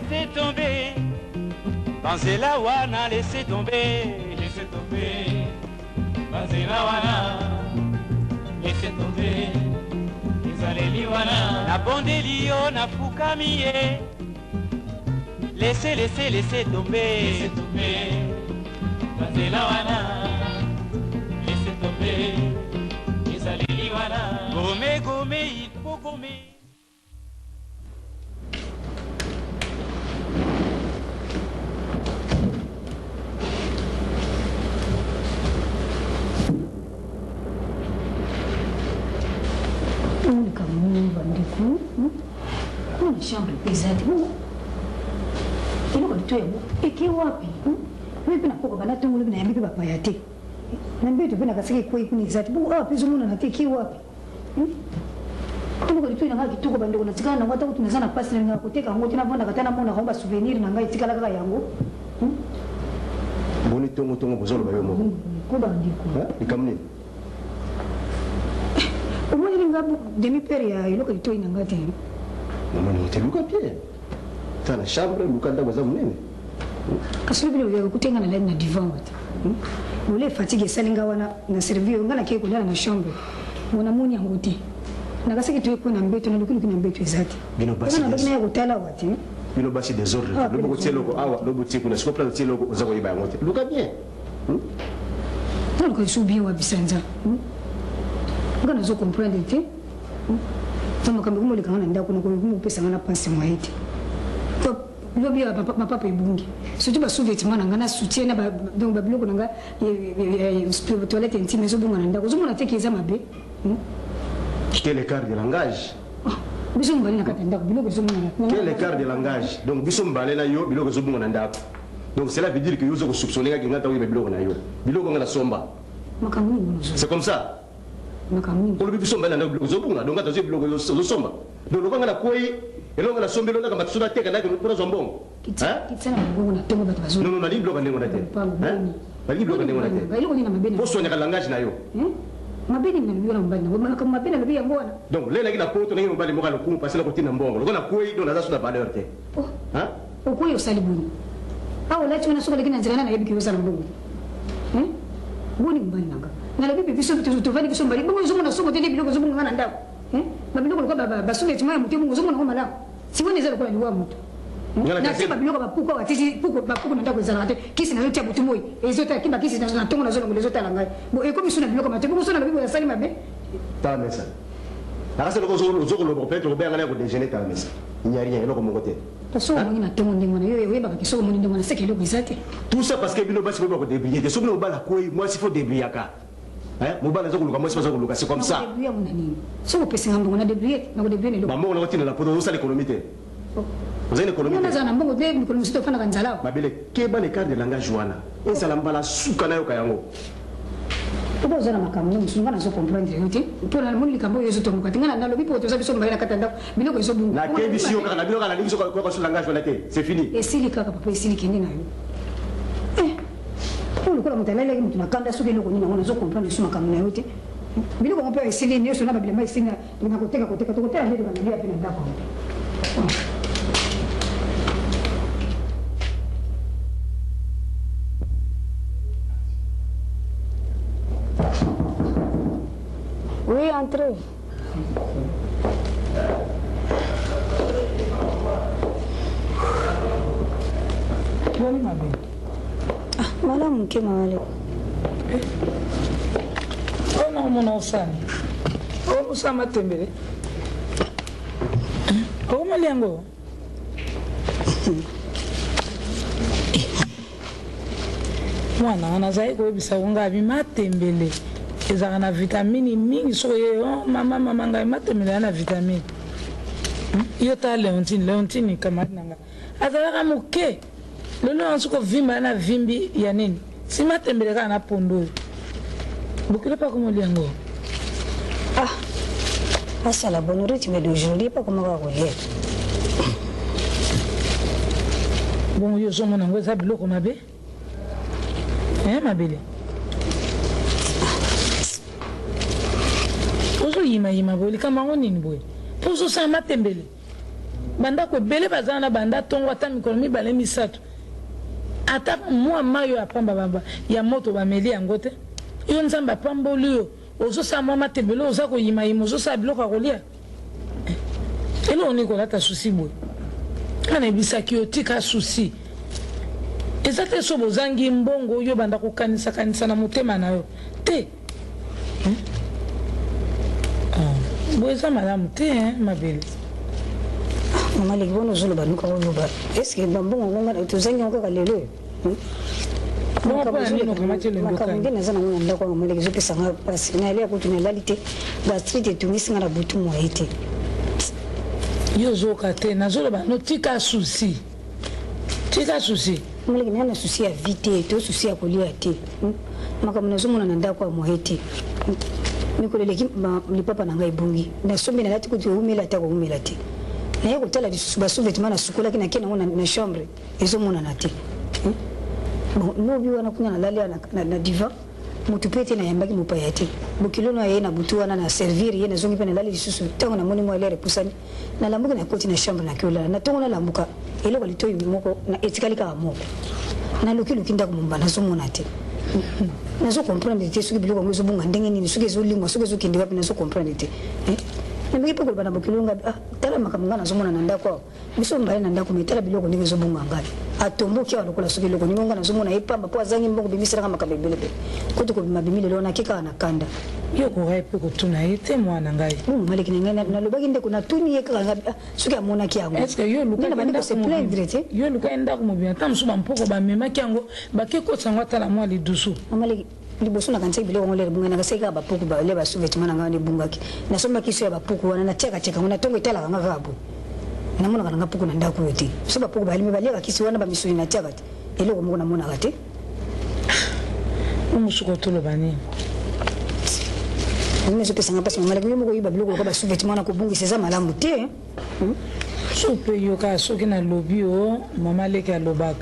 Laissez tomber Banzela wana laissez tomber Laissez tomber Banzela wana Laissez tomber Ezaleli wana Nabondeli yo nafukami ye Laissez laissez laissez tomber Laissez tomber Banzela wana Laissez tomber Ezaleli wana Gommer gommer il faut gommer. Likambo nini bandeko kuna na chambre mpe eza te bongo eloko lito yango eke wapi oyo mpe nakoka banda ntongo lobi nayambi mpe bapaya te na mbeto mpe nakasaki ekwei kuna eza te bongo awa mpe ezomonana te eke wapi Eloko litoyi na ngai kitoko bandeko natikala nango ata kutu naza na pasi nalingaka koteka yango te navandaka ata namonaka yango ba souvenir na ngai etikala kaka yango. Boni tongo tongo bozo loba yo moko. Ko bandeko. Likambo nini? Omoneli nga demi paire ya eloko litoyi na ngai te. Namoni te luka bien. Ta na chambre luka ndako eza monene. Kasi lobi lobi okuti nga nalali na divan wata. Lole fatigue esali nga wana na servir nga nakei kolala na chambre. Bon namoni yango te. Nakasaki toye mpo na mbeto nalukiluki na mbeto eza te. Bino basi Wana nalobi naya kotala awa te. Bino basi desordre. Ah, Lobi okotia eloko awa, lobi otie kuna. Sikoyo place otie eloko oza koyeba yango te. Luka bien. Naluka lisusu bien wapi sanza. Nga nazo comprendre te. To makambo ekomi koleka nga na ndako nakoki kopesa nga na pasi moye te. Lobi awa mapapa ebungi surtout ba sous vêtements na nga na soutien na ba donc ba biloko na nga toilette intime ezobunga na ndako ozomona te ke eza mabe. Quel écart de langage? Biso mibale na kati ya ndako biloko ezomonana. Quel écart de langage? Donc biso mibale na yo biloko ezobunga na ndako. Donc cela veut dire que yo ozo ko soupçonner nga ke nga ntango oyeba biloko na yo. Biloko nga nasomba. Makambo nini wana ozo? C'est comme ça. Makambo nini? Olobi biso mibale na ndako biloko ezobunga donc nga tazwi biloko ozosomba. Donc lokola nga nakwei eloko nga nasombi eloko nakamba soki nateka ndako mpo nazwa mbongo. Hein? Kitisa na mongongo na tongo bato bazo. Non non nalingi biloko ya ndenge wana te. Hein? Nalingi biloko ya ndenge wana te. Eloko nini na mabe na. Mpo soignaka langage na yo. Hein? Mabe nini nalobi wana mobali na ngo? Makambo mabe nalobi yango wana. Donc lelo naki na poto naki mobali moko ya lokumu parce nakotinda mbongo lokola nakwei donc naza su na valeur te. Oh. Hein? Okwei osali boni? Awa olati wana soki oleki na nzela nani ayebi ke oza na mbongo te? Hein? Boni mobali na nga? Nalobi mpe biso tovandi biso mibale bongo ozomona somo te nde biloko ezobunga nga na ndako. Hein? Ba biloko lokola ba ba sous-vêtements ya moto ebongo ozomona ngo malamu? Sikoyo eza lokola liwa ya moto. Na tie ba biloko ba puku awa tisi puku ba puku na ndako ezalaka te. Kisi nazo tia butu moyi ezo tala kimba kisi nazo na tongo nazo longola ezo tala ngai. Bo ekomi su na biloko mato bongo so nalobi boye asali mabe? Tala mesa. Nakasi eloko ozo koloba peut-être okobenga ngai naya ko dejeuner tala mesa. Il n'y a rien eloko moko te. Po soki omoni na tongo ndenge wana yo oyebaka ke soki omoni ndenge wana seke eloko eza te. Tout ça parce que bino basi boyeba ko debrouiller te. Soki bino mobali akweyi mwasi faut debrouillaka. Hein mobali aza koluka mwasi aza koluka c'est comme ça. Nako debrouiller yango na nini? Soki opesi nga mbongo na debrouiller te, nako debrouiller na eloko. Ba mbongo nako tinda na poto ozo sala economie te. Ozali na economie te. Nga nazala na mbongo te mikolo mosusu tofandaka nzala awa. Mabele keba na ecart de langage wana. Ezala mbala suka nayoka yango. Papa oza na makambo ngo mosusu nga nazo comprendre yo te po na moni likambo oyo ezo tomboka te nga nalobi po toza biso mibale na kati ya ndako biloko ezo bunga. Nakebisi yo kaka na bino kaka nalingi soki koyoka su langage wana te c'est fini. Esili kaka papa esili kende na yo. Eh oyo lokola moto alalaki moto na kanda soki eloko nini yango nazo comprendre lisusu makambo na yo te. Biloko yango mpe esili nyonso na babilamba esili na koteka koteka tokotala nde tobanda lia mpe na ndako yango. Oui, entrez. Boni mabe. Ah, malamu moke mama leko. Eh. Oyo nakomona osani. Oyo mosala matembele. Okomali yango? Mwana nga nazali koyebisa yo nga abi matembele ezalaka na vitamini mingi soki oye oh, mama mama ngai matembele ya na vitamine hmm? yo ta Leontine Leontine camarade na nga azalaka moke lelo yango soki ovimba ya na vimbi ya nini si matembele kaka na pondu oyo bokilo mpe akomolia yango ah asala bon rythme d'aujourd'hui mpe akomaka kolia bongo yo ozomona yango eza biloko mabe eh mabele ozoyimayima boye likambo yango nini boye mpo ozosala matembele. Bandako ebele baza wana banda tongo ata mikolo mibale misato ata mua mayi oyo ya pamba ya moto bameli yango te. Yo Nzambe apamboli yo ozosala mua matembele oza koyimayima ozosala biloko ya kolia. Eloko nini kolata souci boye? Nga nayebisaki yo tika souci. Eza te so bozangi mbongo yo banda kokanisa kanisa na motema na yo te. Ah, boye eza malamu te hein, mabele. Mama leki wana ozoloba luka oloba eske bambongo yango nga tozangi yango kaka lelo oyo? Bongo mpo na nini okamati elongi Makambo okangi? nde naza nango na ndako ya mama leki ezopesa nga mpasi nalia kutu nalali te gastrite etungisi nga na butu moye te. Yo ozoyoka te nazoloba no tika souci tika souci. Mama leki naza na souci ya vie te to souci ya kolia te makambo nazomona na ndako ya moye te mikolo eleki lipapa na ngai ebungi nasombi nalati kutu ewumeli ata kowumela te naye kotala lisusu ba sous-vêtements nasukolaki nake nango na chambre ezomonana te. Bon lobi wana kuna nalali awa na divan mutu pe te nayambaki mopaya te bokilo no aye na butu wana na servir ye nazongi pe nalali lisusu tango namoni mua l'heure epusani nalamuki nakoti na chambre nake olala na tongo nalamuka eloko ya litoyi moko etikali kaka moko naluki luki ndako mobimba nazomona te nazo comprendre te soki biloko yango ezobunga ndenge nini soki ezolimwa soki ezokende wapi nazo comprendre te nameki pe koloba na bokilo nga ah tala makambo nga nazomona na ndako awa Biso mibale na ndaku mais tala biloko ndenge ezo bunga ngai atomboki awa lokola soki eloko nini ngai nazo mona ye pamba po azangi mbongo bimisela ngai makambo ebele ebele kutu kobima abimi lelo wana ake kaka na kanda. Yo okokaki pe kotuna ye te mwana ngai. Bongo mama leki na ngai nalobaki ndeko natuni ye kaka ngai ah soki amonaki yango Est ce que yo nde olukaki nabandi ko ndako se mobimba plaindre te. Yo olukaki ndako mobimba ata mosusu ba mpoko bamemaki yango bake kotisa yango ata na mwa lidusu. Mama leki Liboso nakanisaki biloko yango lere ebungaki, nakanisaki kaka bapuku ba le ba sous-vetements na ngai wana ebungaki. Nasombaki so ya bapuku wana, natiaka-tiaka yango na tongo etalaka ngai kaka boye. Namonaka na ngai puku na ndako oyo te. Soki bapuku bayali mais baliaka kisi wana ba misuni natiaka te. Eloko moko namonaka te. Ah! Bongo sikoyo toloba nini? Yango ezopesa ngai mpasi mama leki, yo moko oyiba biloko lokola ba sous-vetements wana kobungisa eza malamu te. So pe yo kaka soki na lobi oh mama leki alobaka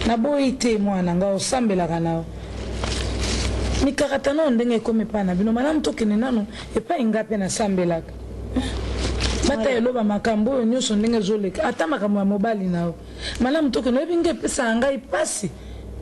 na boyi te mwana na nga osambelaka na yo mikakatano oyo ndenge ekomi epai na bino malamu tokende nanu epai nga pe nasambelaka bata eloba makambo oyo nyonso ndenge ezoleka ata makambo ya mobali na yo malamu tokende oyebi nga epesaka ngai pasi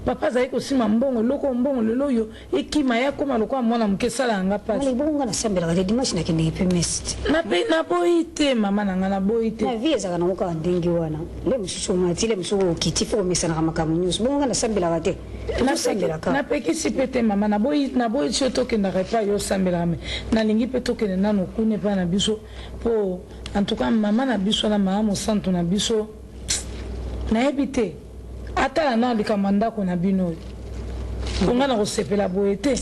papa azali kosima mbongo eloko mbongo lelo oyo Ekima ye akoma lokola mwana moke esalaka nga pasi. Mama ebongo nga nasambelaka te dimanche nakendeke pe messe te. Na naboyi te mama na nga naboyi te. Na vie ezalaka nango kaka ndenge wana le mosusu omati le mosusu okiti faut komesanaka makambo nioso bongo nga nasambelaka te tozosambela kaka. Napekisi pe te mama naboyi naboyi ti yo tokendaka epai yo osambelaka mais nalingi pe tokende nanu kuna epai na biso po en tout cas mama na biso na mama mosantu na biso nayebi te. Atala nao likambo ya ndako na bino oyo. Po nga nakosepela boye te.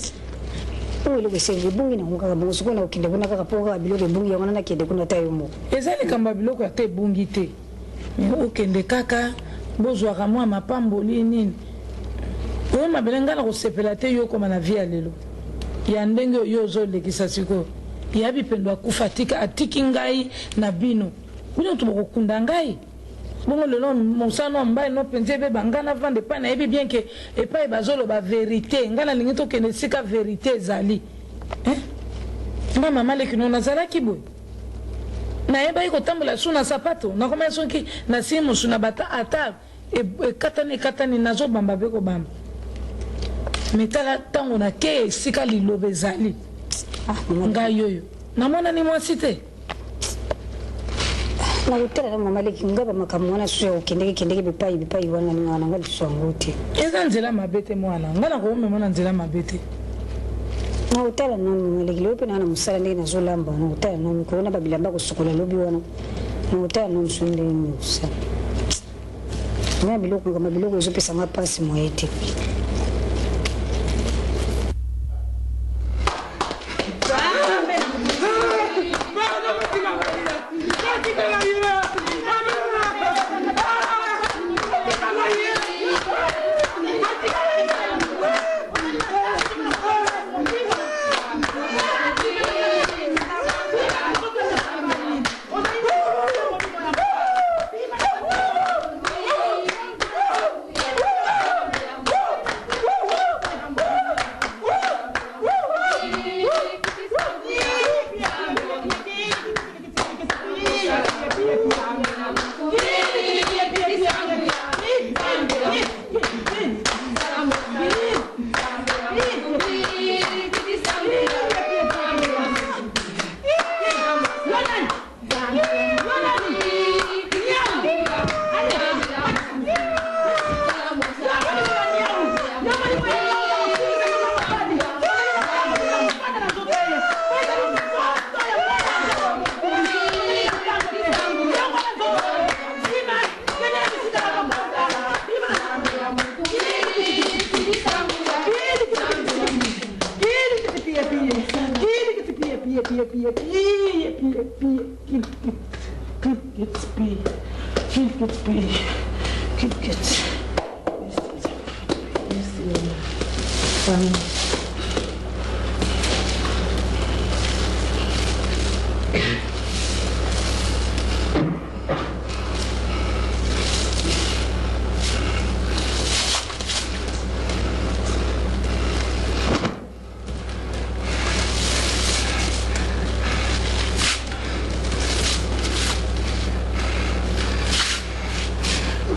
Oyo eloko esi ebungi nango kaka bongo sikoyo nakokende kuna kaka po kaka biloko ebungi yango wana nakende kuna ata yo moko. Eza likambo ya biloko ata ebungi te mais okende kaka bozwaka mua mapamboli nini oyo mabele nga nakosepela te yo okoma na vie ya lelo ya ndenge oyo yo ozolekisa sikoyo ya bipendo akufa atika atiki ngai na bino bino mutu bokokunda ngai. Bongo lelo mosala no ya mobali no penza ebeba nga navanda epai nayebi bien ke epai bazoloba verite nga nalingi tokende esika verite ezali eh? Nga mama leki no nazalaki boye nayebaki kotambola su na sapato nakomaki soki nasili mosu na bata ata ekatani ekatani nazobamba mpe kobamba me tala ntango nakei esika liloba ezali Ah, mama ngai oyo namonani mwasi te. Nakotala na mama leki nga ba makambo wana susu ya kokendeke kendeke bipayi bipayi wana nalingaka na nga lisusu yango te. Eza nzela mabe te mwana nga nakomema na nzela mabe te. Nakotala nanu mama leki lelo pe naa na mosala ndenge nazolamba nakotala nanu mikolo na ba bilamba kosukola lobi wana nakotala nanu soki ndenge nini nakosala nga biloko makambo ya biloko ezopesa nga pasi moye te.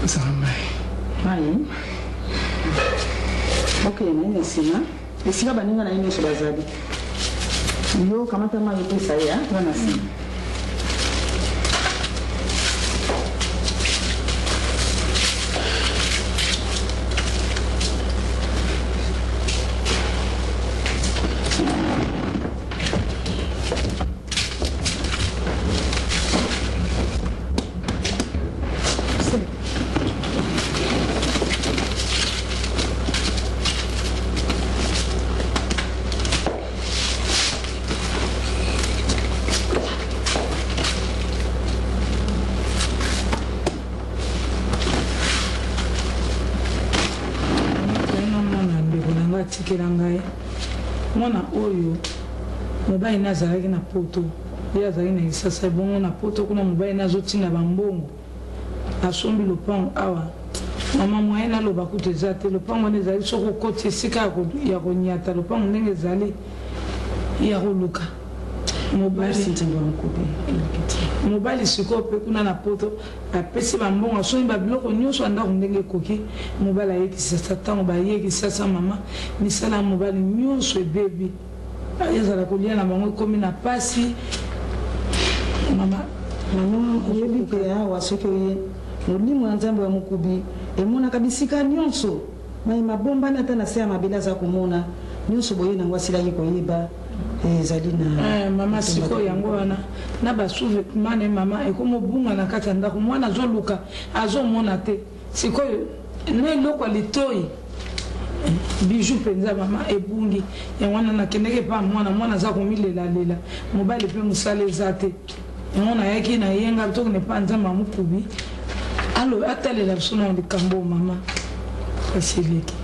Zala mai. Mai? Okende na ye na nsima, esika baninga na ye nyonso bazali. Yo kamata mai opesa ye, wana na nsima. Mwana ndeko na ngai atikela ngai mwana oyo mobali na azalaki na poto ye azalaki na kisasa ebongo na poto kuna mobali na azotinda bambongo asombi lopango awa mama moyen naloba kutu eza te lopango wana ezali soki okoti esika ya konyata lopango ndenge ezali ya koluka mobali mobali sikoyo mpe kuna na poto apesi bambongo asombi babiloko nyonso ya ndako ndenge ekoki mobali aye kisasa ntango baye kisasa mama misala ya mobali nyonso ebebi ezala kolia na bango ekomi na pasi mama. Mama oyebi ke awa soki oye molimo ya Nzambe wa mokubi emonaka bisika nionso maye mabombani ata na se ya mabele aza komona nionso boye nango asilaki koyeba ezali na Eh, mama sikoyo yango wana na ba sous-vêtements ne mama ekomi obunga na kati ya ndako mwana azoluka azomona te sikoyo na eloko ya litoyi bijou mpenza mama ebungi yango wana nakendaki epa mwana mwana aza komilelalela mobali mpe mosala eza te yango nayaki na yenga tokende epa nzambe ya mokubi alo atalela biso na likambo mama kasi eleki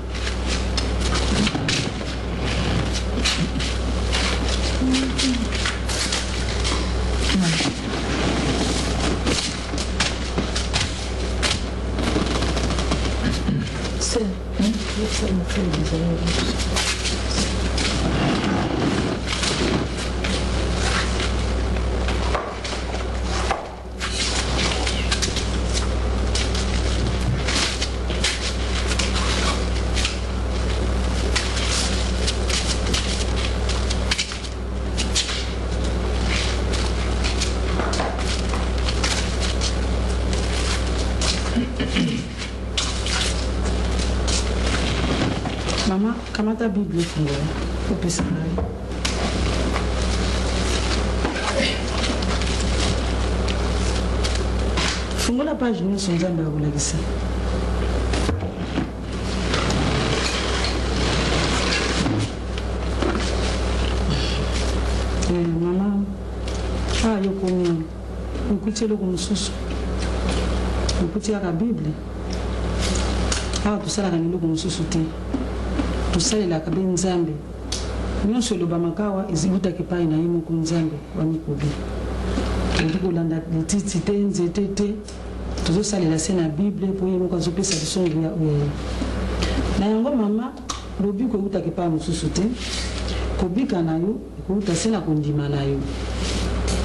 Mama, kamata Bible ofungola opesa ngai. Fungola page nyonso Nzambe akolakisa. Eh, mama, awa yo okomi awa okuti eloko mosusu, okuti kaka Bible. Awa tosalaka na eloko mosusu te, tosalelaka be Nzambe. Nyonso elobamaka awa ewutaka epai na ye moko Nzambe wa mikobi. Tokoki kolanda lititi te, nzete te, tozosalela se na Bible mpo ye moko azopesa biso nguya oyo ya ye. Na yango mama, lobiko ewutaka epai mosusu te, kobika na yo ekowuta se na kondima na yo.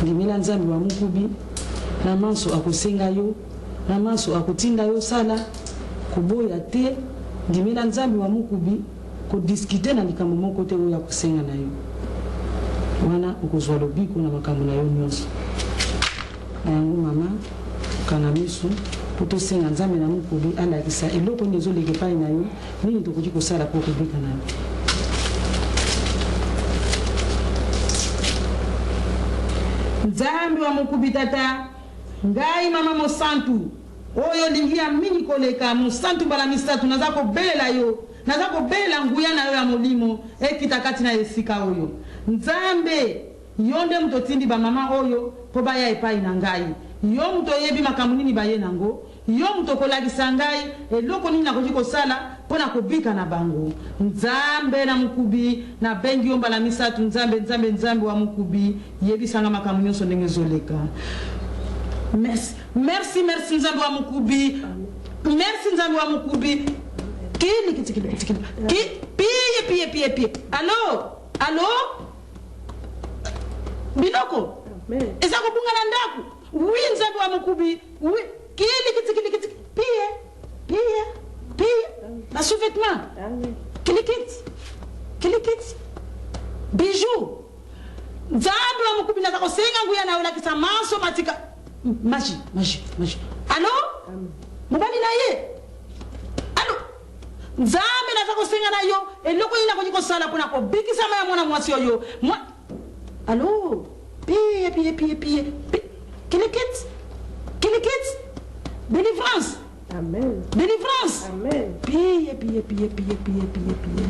Ndimela Nzambe wa mokubi na manso akosenga yo, na manso akotinda yo sala, koboya te, ndimela Nzambe wa mokubi, ko discuter na likambo moko te oyo akosenga na yo. Wana okozwa lobiko na makambo na yo nionso. Na yango mama, kanga miso mpo tosenga Nzambe na mokubi alakisa eloko nini ezoleka epai na yo, nini tokoki kosala mpo kobika na yo. Nzambe wa mokubi Tata, ngai mama mosantu, oyo olingi ya mingi koleka, mosantu mbala misatu, naza kobelela yo, naza kobelela nguya na yo ya molimo ekita kati na esika oyo. Nzambe! Yo nde moto otindi bamama oyo mpo baya epai na ngai. Yo moto oyebi makambo nini baye nango. Yo moto okolakisa ngai eloko nini nakoki kosala mpo na kobika na bango. Nzambe na Mokubi, nabengi yo mbala misatu, Nzambe, Nzambe, Nzambe wa Mokubi, yebisa nga makambo nyonso ndenge ezoleka. Merci, merci, merci Nzambe wa Mokubi. Merci Nzambe wa Mokubi. Kili, kiti, kili, kiti, kili. Ki, piye, piye, piye, piye. Allo, allo? Biloko eza kobunga na ndako. Oui Nzambe wa Mokubi. Oui, kili, kiti, kili, kiti. Piye, piye, piye. Ba sous-vêtements. Kilikiti. Kilikiti. Bijoux. Nzambe wa Mokubi naza kosenga nguya na yo lakisa manso matika. Magie, magie, magie. Allo? Mobali na ye. Allo? Nzambe naza kosenga na yo eloko nini nakoki kosala mpo na kobikisama ya mwana mwasi oyo. Mwa Allo? Piye, piye, piye, piye. Kilikiti. Kilikiti. Delivrance. Amen. Delivrance. Amen. Piye, piye, piye, piye, piye, piye, piye.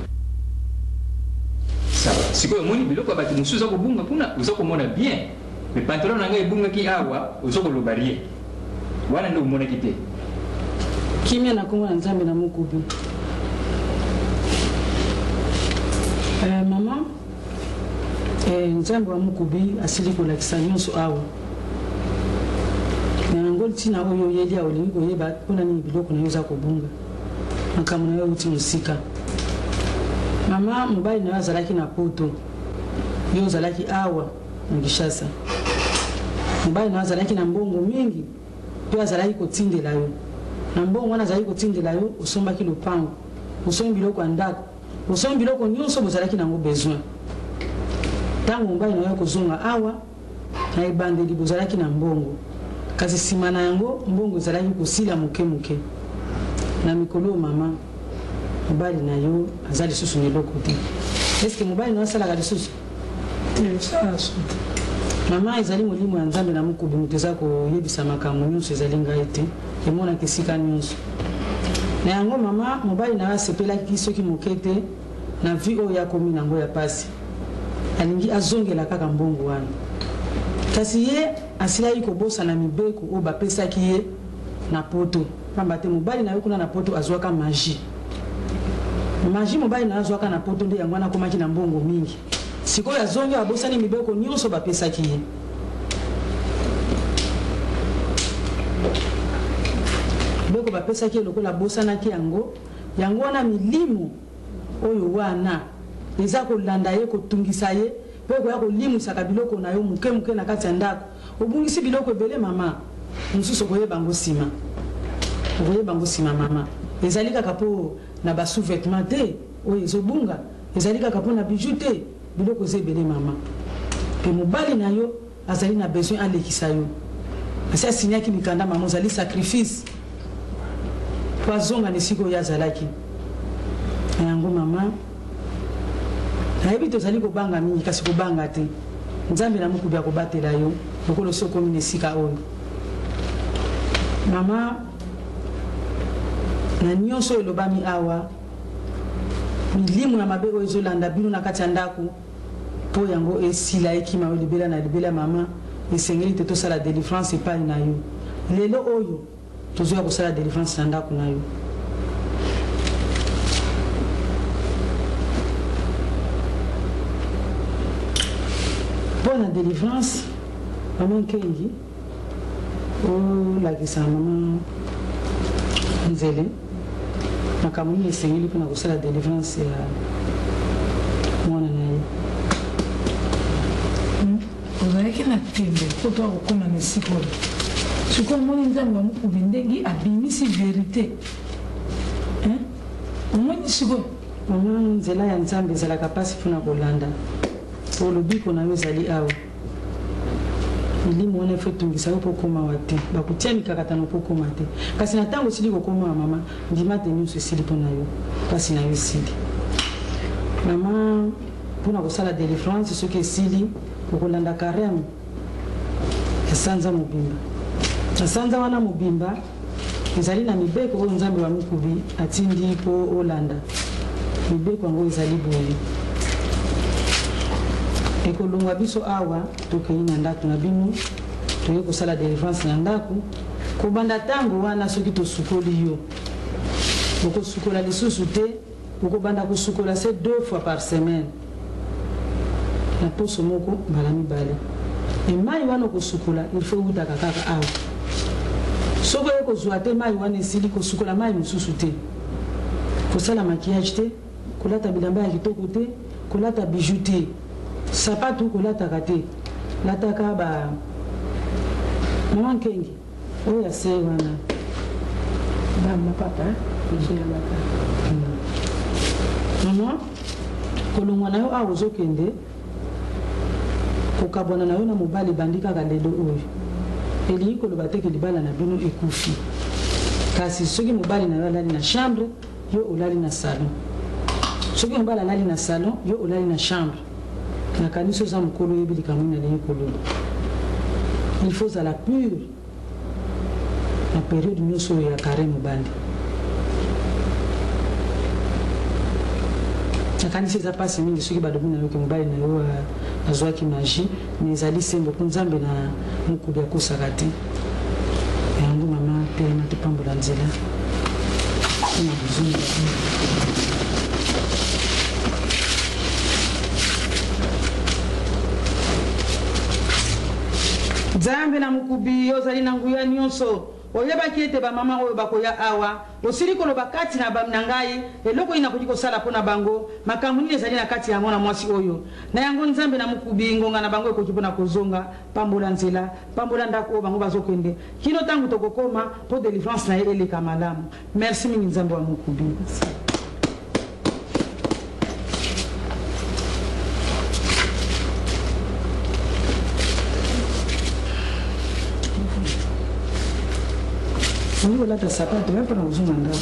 Ça va. Sikoyo omoni biloko ya bato mosusu oza kobunga kuna, oza komona bien. Mais pantalon na ngai ebungaki awa, oza koloba rien. Wana nde omonaki te. Kimia na kombo na Nzambe na mokubi. Eh, mama, eh, Nzambe wa mokubi asili kolakisa nyonso awa. Na yango ntina oyo oyeli awa olingi koyeba mpo na nini biloko na yo eza kobunga. Makambo na yo euti mosika. Mama, mobali na yo azalaki na poto. Yo ozalaki awa na Kinshasa. Mobali na yo azalaki na mbongo mingi mpe azalaki kotindela yo. Na mbongo wana azalaki kotindela yo, osombaki lopango, osombi biloko ya ndako, osombi biloko nyonso bozalaki na yango besoin. Ntango mobali na yo akozonga awa, na ebandeli bozalaki na mbongo, kasi nsima na yango mbongo ezalaki kosila moke moke. Na mikolo oyo mama, mobali na yo aza lisusu na eloko te. Est-ce que mobali na yo asalaka lisusu? Te, asalaka lisusu te. Mama, ezali Molimo ya Nzambe na mokubi moto eza koyebisa makambo nyonso, ezali ngai te. Emonaka esika nyonso. Na yango mama, mobali na yo asepelaki soki moke te na vie oyo ye akomi na yango ya pasi. Alingi azongela kaka mbongo wana. Kasi ye asilaki kobosana mibeko oyo bapesaki ye na poto. Pamba te mobali na yo kuna na poto azuaka magie. Magie mobali na yo azuaka na poto nde yango wana akomaki na mbongo mingi. Sikoyo azongi awa abosani mibeko nionso bapesaki ye. Mibeko bapesaki ye lokola abosanaki yango, yango wana milimo oyo wana eza kolanda ye, kotungisa ye pe koya kolimwisaka biloko na yo moke moke na kati ya ndako. Obungisi biloko ebele mama. Mosusu okoyeba yango sima. Okoyeba yango sima mama. Ezali kaka po na ba sous vetements te oyo ezo bunga. Ezali kaka po na bijoux te. Biloko eza ebele mama. Pe mobali na yo azali na besoin alekisa yo. Asi a signaki mikanda mama ozali sacrifice po azonga na esika oyo ye azalaki. Na yango mama. Nayebi te ozali kobanga mingi, kasi kobanga te. Nzambe na mokubi akobatela yo lokola osi okomi na esika oyo. Mama, na nyonso oyo elobami awa, milimo ya mabe oyo ezolanda bino na kati ya ndako, mpo yango esila, ekima yo libela na libela, mama, esengeli te tosala delivrance epai na yo lelo oyo. Tozoya kosala delivrance na ndako na yo. Mpo na delivrance, mama Nkengi, olakisa mama Nzele makambo nini esengeli mpo na kosala delivrance ya mwana na ye. Ozalaki na tembe po toya kokoma na esika oyo. Sikoyo omoni Nzambe ya Mukubi ndenge abimisi verite hein? Omoni sikoyo? Maman nzela ya nzambe ezalaka pasi pona kolanda po lobiko na yo ezali awa milimo wana il faut etungisa yo po okoma awa te bakotia mikakatano po okoma te kasi na tango osili kokoma awa mama ndima te nionso esili pona yo pasi na yo esili mama Pona kosala delivrance soki esili okolanda careme ya sanza mobimba. Na sanza wana mobimba ezali na mibeko oyo Nzambe wa mikubi atindi po olanda. Mibeko yango ezali boye. Ekolongwa biso awa tokei na ndako na bino, toye kosala delivrance na ndako. Kobanda tango wana soki tosukoli yo, okosukola lisusu te, okobanda kosukola se deux fois par semaine, na poso moko mbala mibale. Et mayi wana okosukola il faut ewutaka kaka awa. Soki oye kozua te mayi wana esili, kosukola mayi mosusu te. Kosala maquillage te, kolata bilamba ya kitoko te, kolata bijoux te, sapatu kolataka te, lataka ba Maman Nkengi oyo ya se wana. Ba mapapa ezoyambaka. Maman, kolongwa na yo awa ozokende, kokabwana na yo na mobali ebandi kaka lelo oyo. Elingi koloba te ke libala na bino ekufi. Kasi soki mobali na yo alali na chambre, yo olali na salon. Soki mobali alali na salon, yo olali na chambre. Nakanisi oza mokolo oyebi likambo nini nalingi koloba. Il faut ozala pure na periode nionso oyo ya careme obandi. Nakanisi eza pasi mingi soki balobi na yo ke mobali na yo azuaki magie, mais ezali sembo po Nzambe na mokubi akosaka te. Yango mama telema topambola nzela pona bozongi ya bino. Nzambe na mokubi, yo ozali na nguya nionso, oyebaki ete ba mama oyo bakoya awa. Osili koloba kati na, na ngai, eloko nini nakoki kosala mpo na bango, makambo nini ezali na kati ya mwana mwasi oyo. Na yango, Nzambe na mokubi, ngonga na bango ekoki mpo na kozonga. Pambola nzela, pambola ndako oyo bango bazokende, kino ntango tokokoma, mpo delivrance na ye eleka malamu. Merci mingi, Nzambe wa mokubi. Olingi kolata sapato ya mpona kozonga ndako.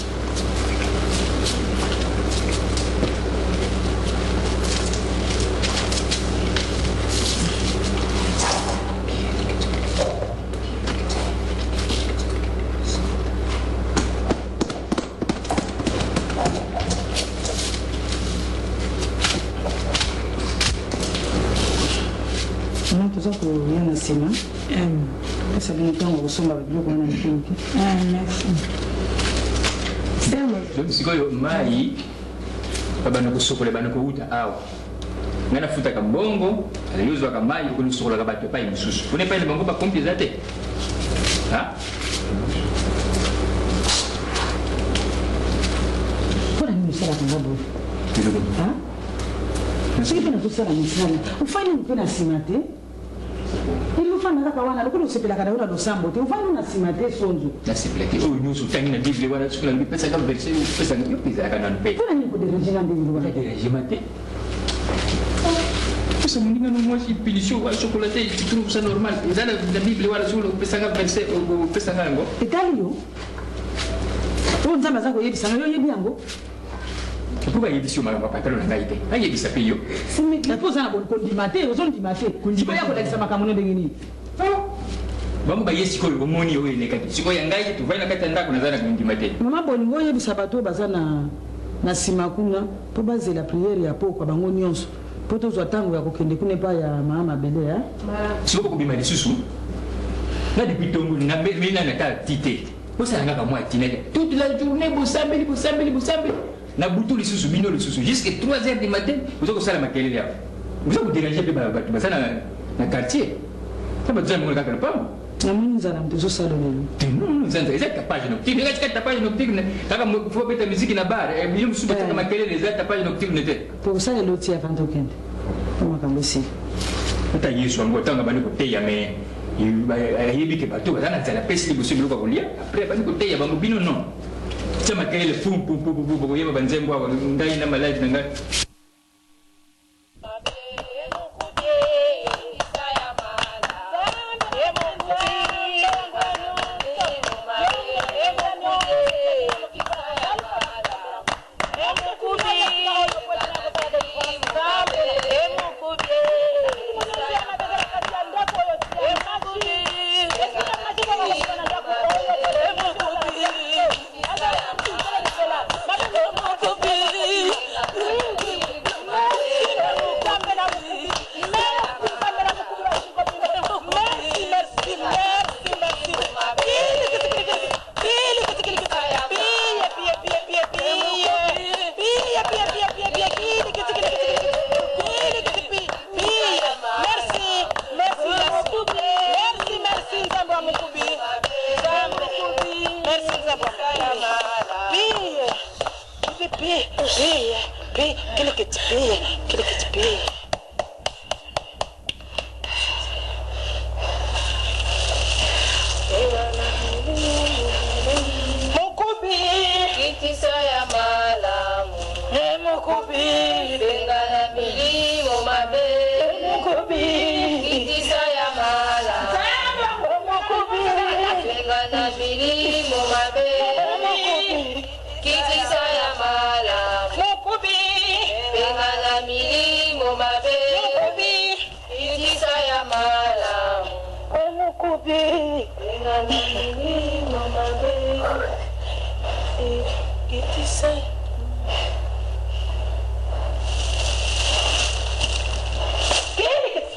Mama toza koya na nsima pesa bino ntango ya kosomba babiloko wana mike mike. Donc sikoyo mai babanda kosokola ebanda kowuta awa ngai nafutaka mbongo yo ozwaka mai okende kosokolaka bato epai mosusu kuna epai na bango bapompi eza te. Mpo na nini osalaka nga boye? Soki mpe nazosala mosala, ofandi nanu mpe na nsima te? Elingi ofanda kaka wana lokola osepelaka na yo na losambo te, ofandi na nsima te sonzo. Nasepela te oyo nyonso otangi na Bible wana, soki nalobi pesaka verse, pesaka yo mpe ezalaka nanu mpe. Mpo na nini koderange nga ndenge wana? Derangement te. Pesa moninga no mwasi punition wa chocolat te, tu trouves ça normal? Eza na Bible wana soki opesaka verse opesaka yango. Etali yo. Oyo Nzambe aza koyebisa nga yo oyebi yango? Mpo bayebisi yo makambo ya patalo na ngai te, ayebisa mpe yo. Mpo oza na kondima te, ozondima te. Sikoyo ya kolakisa makambo no ndenge nini? Bango baye sikoyo bomoni oyo elekaki. Sikoyo ya ngai tovandi na kati ya ndako naza na kondima te. Mama bolingo oyebisa bato oyo baza na na sima kuna po bazela prière ya pokwa bango nionso po tozwa tango ya kokende kuna epai ya mama mabele eh. Sikoyo bokobima lisusu nga depuis tongo na meli nanu ata ti te bosala nga ka mwa ti na toute la journée bosambeli bosambeli bosambeli na butu lisusu bino lisusu jusque 3 heures du matin boza kosala makelele awa boza koderanger mpe bato baza na quartier na bato za bango kaka lopango. Namoni nzala moto ezosala lelo. Te non non nzala eza tapage nocturne eza tika tapage nocturne kaka faut beta musique na bar eh, bino mosusu batiaka makelele eza tapage nocturne te. Tokosala eloti avant tokende mpo makambo esila. Ata Yesu yango ntango abandi koteya me ayebi ke bato baza na nzala apesi liboso biloko ya kolia après abandi koteya bango bino non tia makelele pum pum pum pum bokoyeba banzembo awa ngai na maladi na ngai.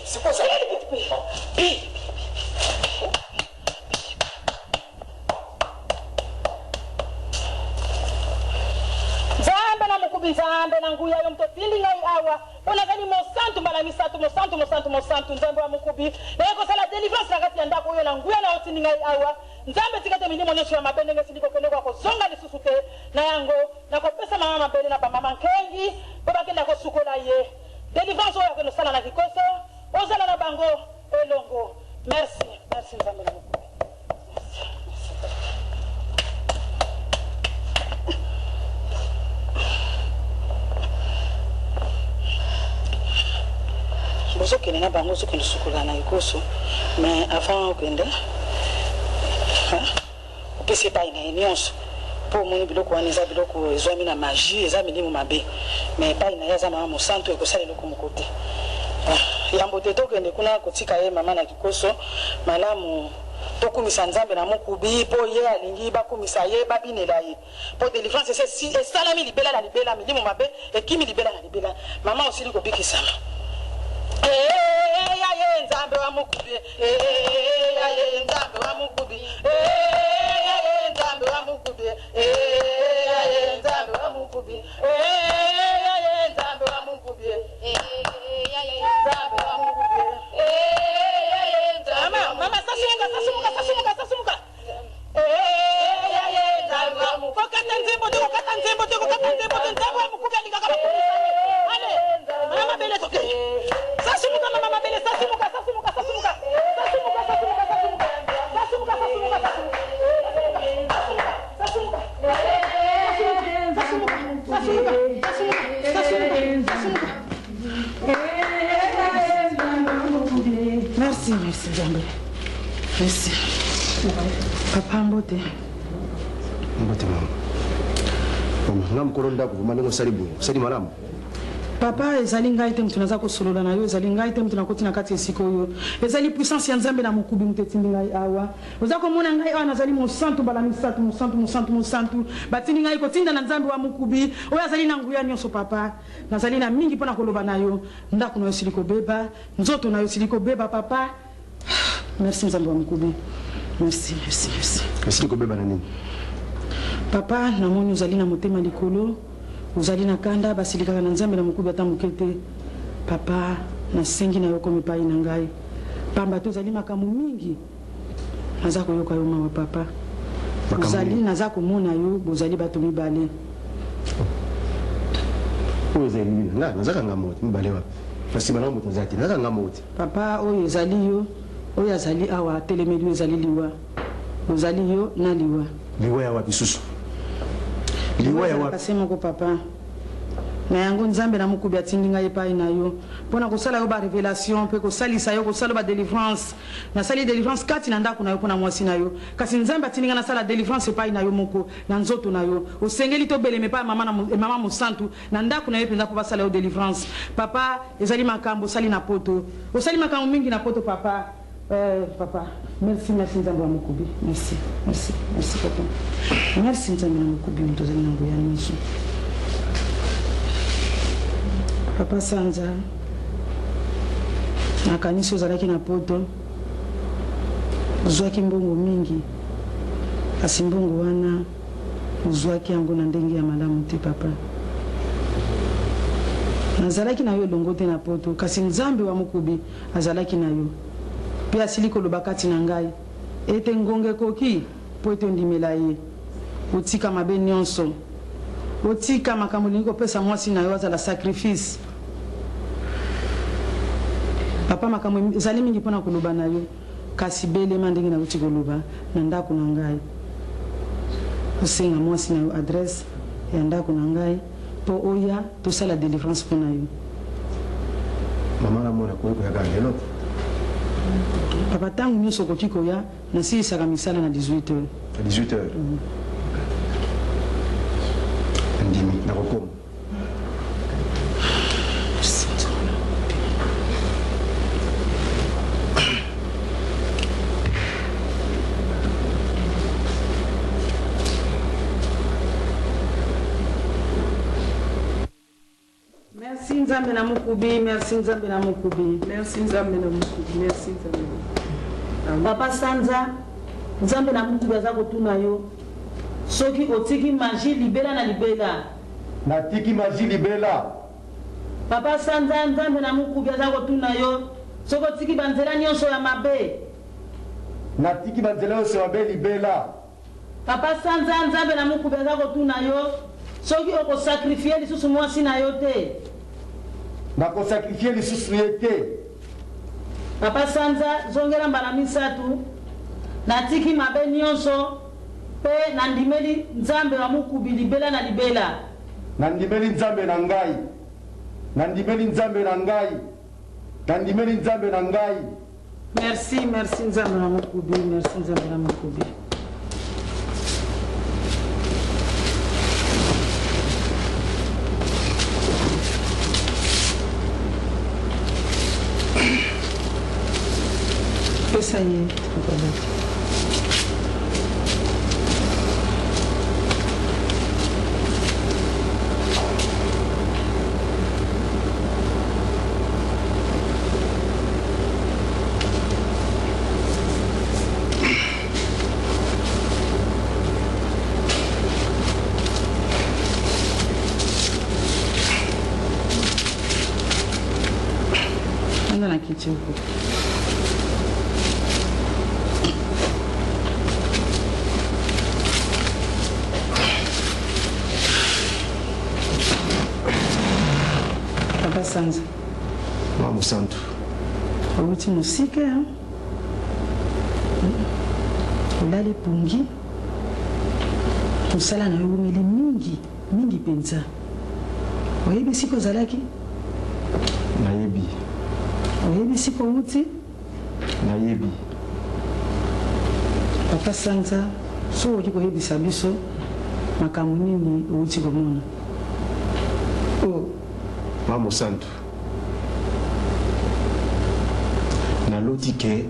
C'est quoi ça? Nzambe na mokubi, Nzambe na nguya, yo moto otindi ngai awa mpo nazali mosantu mbala misatu, mosantu, mosantu, mosantu, Nzambe wa mokubi, naye kosala delivrance na kati ya ndako oyo na nguya na yo otindi ngai awa. Nzambe, tika te milimo nyonso ya mabe ndenge esili kokende okoka kozonga lisusu te. Na yango, nakopesa mama mabele na bamama nkengi mpo bakenda kosukola ye. Delivrance oyo akende kosala na kikoso, ozala na bango elongo. Merci, merci Nzambe na mokubi. Merci, merci Nzambe. Bozokende na bango, ozokende sukola na ekoso, mais avant okende, opesi epai na ye nyonso mpo omoni biloko wana eza biloko ezwami na magie, eza milimo mabe, mais epai na ye aza mama mosantu, ekosala eloko moko te. Yambo te tokende kuna kotika ye mama na kikoso, malamu tokumisa Nzambe na mokubi mpo ye alingi bakumisa ye, babinela ye, mpo delivrance esi esalami libela na libela, milimo mabe ekimi libela na libela. Mama osili kobikisama. Ee ya ye Nzambe wa mokubi, ee ya ye Nzambe wa mokubi, ee ya ye Nzambe wa mokubi, ee ya ye Nzambe wa mokubi, ee ya ye Nzambe wa mokubi, ee ya ye Nzambe wa mokubi, ee ya ye Nzambe. Mama, mama, sasumuka, sasumuka, sasumuka, sasumuka. Ee ya ye Nzambe wa mokubi. Kokata nzembo te, kokata nzembo te, kokata nzembo te. Nzambe wa mokubi alingaka bakumisa ye. Ale, mama mabele tokei. Sasumuka mama mabele, sasumuka, sasumuka, sasumuka. Sasumuka, sasumuka, sasumuka. Sasumuka, sasumuka, sasumuka. Sasumuka, sasumuka. Sasumuka, sasumuka, sasumuka, sasumuka, sasumuka. Merci, merci Nzambe. Merci. Papa mbote. Mbote mama. Mama, nga mokolo ndako vraimen ndenge osali boye. Osali malamu. Papa, ezali ngai te moto naza kosolola na yo, ezali ngai te moto nakoti na kati ya esika oyo. Ezali puissance ya Nzambe na mokubi moto etindi ngai awa. Oza komona ngai awa, nazali mosantu mbala misatu, mosantu, mosantu, mosantu. Batindi ngai kotinda na Nzambe wa mokubi, oyo azali na nguya nyonso, papa. Nazali na mingi mpo na koloba na yo. Ndako na yo esili kobeba, nzoto na yo esili kobeba, papa. Merci Nzambe wa mokubi. Merci, merci, merci. Esili kobeba na nini? Papa, namoni ozali na motema likolo, ozali na kanda, basilikaka na Nzambe na mokubi ata moke te. Papa, nasengi na yo okoma epai na ngai, pamba te ozali makambo mingi. Naza koyoka yo mawa papa. Ozali naza komona yo bozali bato mibale. Oyo eza elili na nga nazaka nga moko te mibale wapi na sima na nga moto aza te nazaka nga moko te. Papa oyo ezali yo oyo azali awa atelemeli yo ezali liwa ozali yo na liwa. Liwa ya wapi susu liwa ya wapi. Se moko papa. Na yango, Nzambe na mokubi atindi ngai epai na yo mpo na kosala yo ba revelation mpe kosalisa yo kosala yo ba delivrance. Nasali delivrance kati na ndako na yo mpo na mwasi na yo, kasi Nzambe atindi ngai nasala delivrance epai na yo moko, na nzoto na yo. Osengeli te obelema epai ya mama na mama mosantu na ndako na ye mpenza mpo basala yo delivrance. Papa, ezali makambo osali na poto. Osali makambo mingi na poto, papa. Eh, papa. Merci, merci Nzambe wa mokubi. Merci, merci, merci papa. Merci Nzambe na mokubi, moto ozali na nguya nyonso. Papa Sanza, nakanisi ozalaki na poto, ozwaki mbongo mingi, kasi mbongo wana ozwaki yango na ndenge ya malamu te papa. Nazalaki na yo elongo te na poto, kasi Nzambe wa mokubi azalaki na yo, mpe asili koloba kati na ngai ete ngonga ekoki mpo ete ondimela ye, otika mabe nionso, otika makambo olingi kopesa mwasi na yo azala sacrifice. Papa, makambo ezali mingi mpo na koloba na yo, kasi belema ndenge nauti koloba na ndako na ngai, osenga mwasi na yo adresse ya ndako na ngai mpo oya tosala delivrance mpo na yo. Mama na mwana akoki koya kaka lelo? Papa, tango nionso okoki koya, nasilisaka misala na 18 heures. Na 18 heures? Nandimi, nakokoma. Nzambe na Mukubi, merci Nzambe na Mukubi. Merci Nzambe na Mukubi, merci Nzambe. Papa Sanza, Nzambe na Mukubi aza kotuna yo soki otiki magie libela na libela. Natiki magie libela. Papa Sanza, Nzambe na Mukubi aza kotuna yo soki otiki ba nzela nionso ya mabe. Natiki ba nzela nionso ya mabe libela. Papa Sanza, Nzambe na Mukubi aza kotuna yo soki oko sacrifier lisusu mwasi na yo te. Nako sacrifier lisusu ye te. Papa Sanza, zongela mbala misatu, Natiki mabe nionso pe nandimeli Nzambe wa Mukubi libela na libela. Nandimeli Nzambe na ngai. Nandimeli Nzambe na ngai. Nandimeli Nzambe na ngai. Merci merci nzambe na mokubi merci nzambe na mokubi. Pesa ye chocolate. Enda na kiti huko. Papa Sanza. Mama Mosantu. Owuti mosika hein? Olali pongi, mosala na yo ewumeli mingi mingi mpenza. Oyebi esika ozalaki? Nayebi. Oyebi esika owuti? Nayebi. Papa Sanza, soki okoki koyebisa biso makambo nini owuti komona? Oh, Mama Mosantu. Naloti ke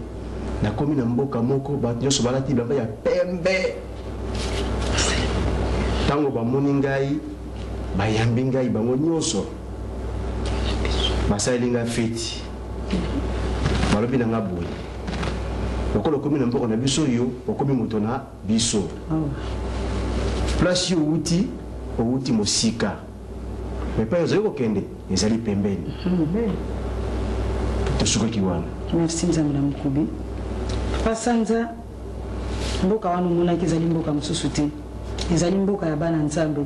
nakomi na mboka moko bato nyonso balati bilamba ya pembe. Ntango bamoni ngai, bayambi ngai bango nyonso, basaleli ngai feti. Balobi na ngai boye, lokola okomi na mboka na biso yo okomi moto na biso. Place yo owuti, owuti mosika. Mais epai ozali kokende ezali pembeni. Tosukaki wana. Merci Nzambe na Mukubi. Papa Sanza, mboka wana omonaki ezali mboka mosusu te. Ezali mboka ya bana Nzambe.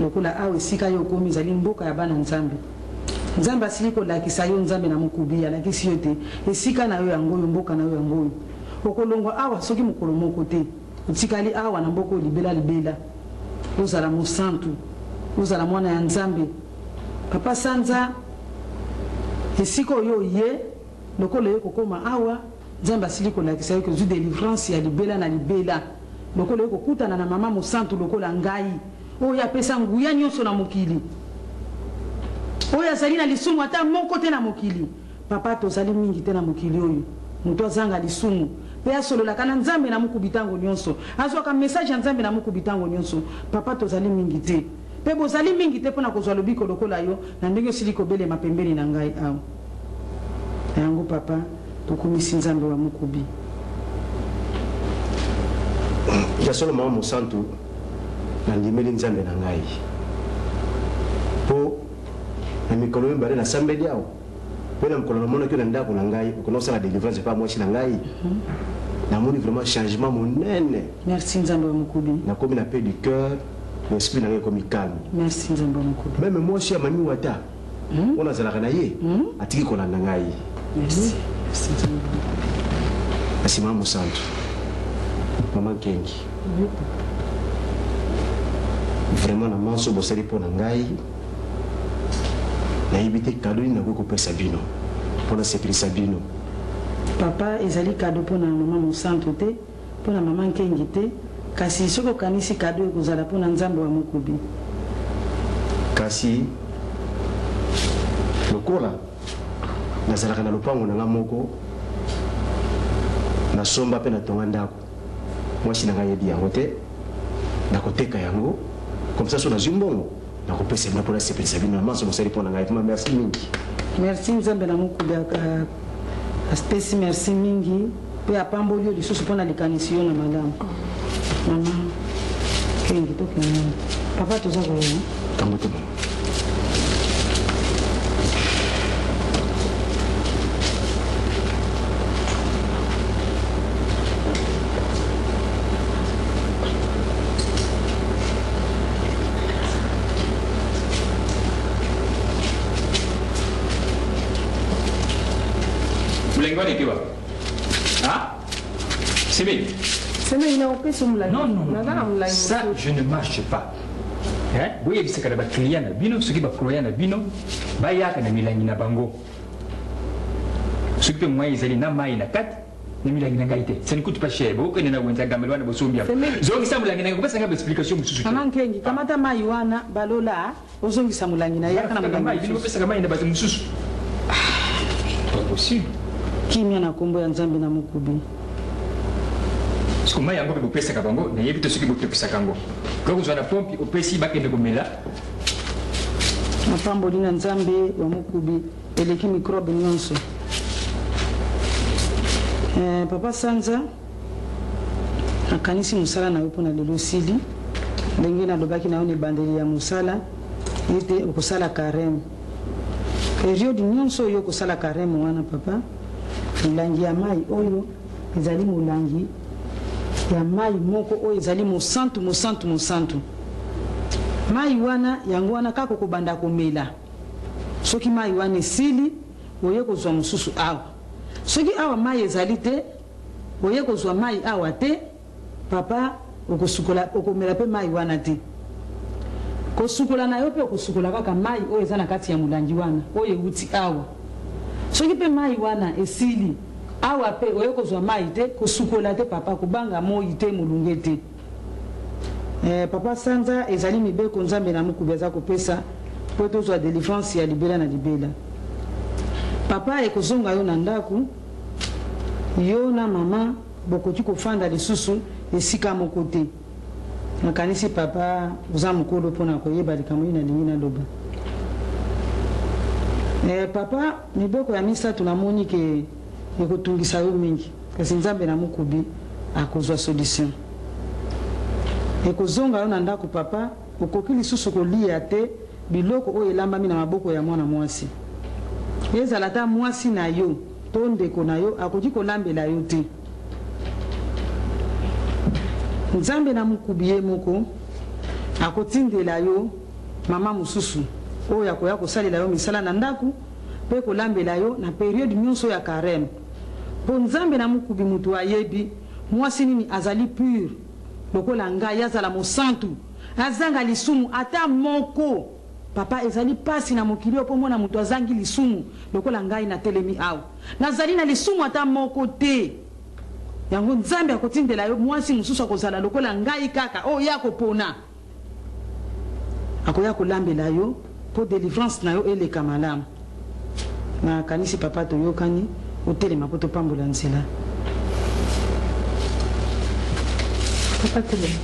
Lokola awa esika yo okomi ezali mboka ya bana Nzambe. Nzambe asili kolakisa yo Nzambe na Mukubi alakisi yo ete esika na yo yango oyo, mboka na yo yango oyo. Okolongwa awa soki mokolo moko te. Otikali awa na mboka oyo libela libela. Ozala mosantu. Ozala mwana ya Nzambe. Papa Sanza, esika oyo oye, lokola oye kokoma awa, Nzambe asili kolakisa yo ke ozwi delivrance ya libela na libela. Lokola oye kokutana na mama mosantu lokola ngai, oyo apesa nguya nionso na mokili. Oyo azali na lisumu ata moko te na mokili. Papa tozali mingi te na mokili oyo mutu azanga lisumu pe asololaka na nzambe na mukubi tango nionso azuaka message ya nzambe na mukubi tango nionso papa tozali mingi te pe bozali mingi te pona kozua lobiko lokola yo na ndenge osili kobelema pembeni na ngai awa na yango papa tokumisi nzambe wa mukubi. Ya solo mama mosantu nandimeli nzambe na ngai po na mikolo mibale nasambeli awa Pe na mokolo namonaki yo na ndako na ngai okenda kosala delivrance epai ya mwasi na ngai namoni vraiment changement monene. Merci Nzambe wa Mukubi. Nakomi na paix du cœur na esprit na ngai ekomi calme. Merci Nzambe wa Mukubi. Meme mwasi ya Mami Wata oyo nazalaka na ye atiki kolanda ngai. Merci. Merci Nzambe wa Mukubi. Kasi mama mosantu, mama Nkengi, vraiment na manso bosali mpo na ngai Nayebi te cadeau nini nakoki kopesa bino mpo nasepelisa bino. Papa, ezali cadeau mpo na mama Mosantu te, mpo na mama Nkengi te, kasi soki okanisi cadeau ekozala mpo na Nzambe wa Mokubi. Kasi lokola nazalaka na lopango na ngai moko, nasomba mpe natonga ndako, mwasi na ngai ayebi yango te, nakoteka yango, comme ça soki nazwi mbongo. Nakopesa bino mpo nasepelisa bino na manso bosali mpo na ngai. Vraiment merci mingi. Merci Nzambe na mokuli apesi merci mingi mpe apamboli yo lisusu mpo na likanisi yo na malamu. Mama Kengi tokende papa toza koya. Kambo te mama. Mulangi wana eke wapi? Ah? Semeki. Semeki na opesa mulangi. Non non. Naza na mulangi. Ça je ne marche pas. Hein? Boyebisaka na ba clients na bino soki ba croyants na bino bayaka na milangi na bango. Soki pe moyen ezali na mayi na kati na milangi na ngai te. Ça ne coûte pas cher. Bokende na wenze ya gambela wana bosombi yango. Zongisa molangi na ngai kopesa ngai ba explication mosusu te. Mama Nkengi, kamata mayi wana balola ozongisa molangi na ye yaka na molangi mosusu. Bino bopesaka mayi na bato mosusu. Pas possible. Kimia na kombo ya Nzambe na mokubi. Siko mayi yango pe bopesaka bango nayebi te soki botokisaka yango. Okoki kozwa na pompi opesi bakende komela. Mapamboli na Nzambe wa mokubi eleki microbe nionso. Eh, papa Sanza, nakanisi mosala na yo mpo na lelo esili. Ndenge nalobaki na yo na ebandeli ya mosala ete okosala careme. Periode nionso oyo okosala careme wana papa, molangi ya mayi oyo ezali molangi ya mayi moko oyo ezali mosantu, mosantu, mosantu. Mayi wana, yango wana kaka okobanda komela. Soki mayi wana esili, oye kozwa mosusu awa. Soki awa mayi ezali te, oye kozwa mayi awa te, papa, okosukola, okomela pe mayi wana te. Kosukola na yo pe okosukola kaka mayi oyo eza na kati ya molangi wana, oyo ewuti awa. Soki pe mayi wana esili, awa pe oye kozwa mayi te, kosukola te papa, kobanga moyi te, molunge te. Eh papa sanza ezali mibeko nzambe na mukubi aza kopesa po tozwa delivrance ya libela na libela papa ekozonga yo na ndaku yo na maman bokoki kofanda lisusu esika moko te nakanisi papa oza mukolo pona koyeba likambo nini nalingi naloba eh papa mibeko ya misatu namoni ke ekotungisa yo mingi Kasi nzambe na mukubi akozua solution ekozonga yo na ndaku papa okoki lisusu koliya te biloko oyo elambami na maboko ya mwana muasi ezala ata muasi na yo to ndeko na yo akoki kolambela yo te nzambe na mukubi ye moko akotindela yo mama mosusu oyo akoya kosalela yo misala na ndaku pe kolambela yo na periode nionso ya careme Po nzambe na mukubi mutu ayebi muasi nini azali pure lokola ngai azala mosantu azanga lisumu ata moko papa ezali pasi na mokili oyo po omona mutu azangi lisumu lokola ngai na telemi awa nazali na lisumu ata moko te yango nzambe akotindela yo muasi mosusu akozala lokola ngai kaka oyo ye akopona akoya kolambela yo po delivrance na yo eleka malamu. Na kanisi papa toyokani, otelema po topambola nzela. Papa telema.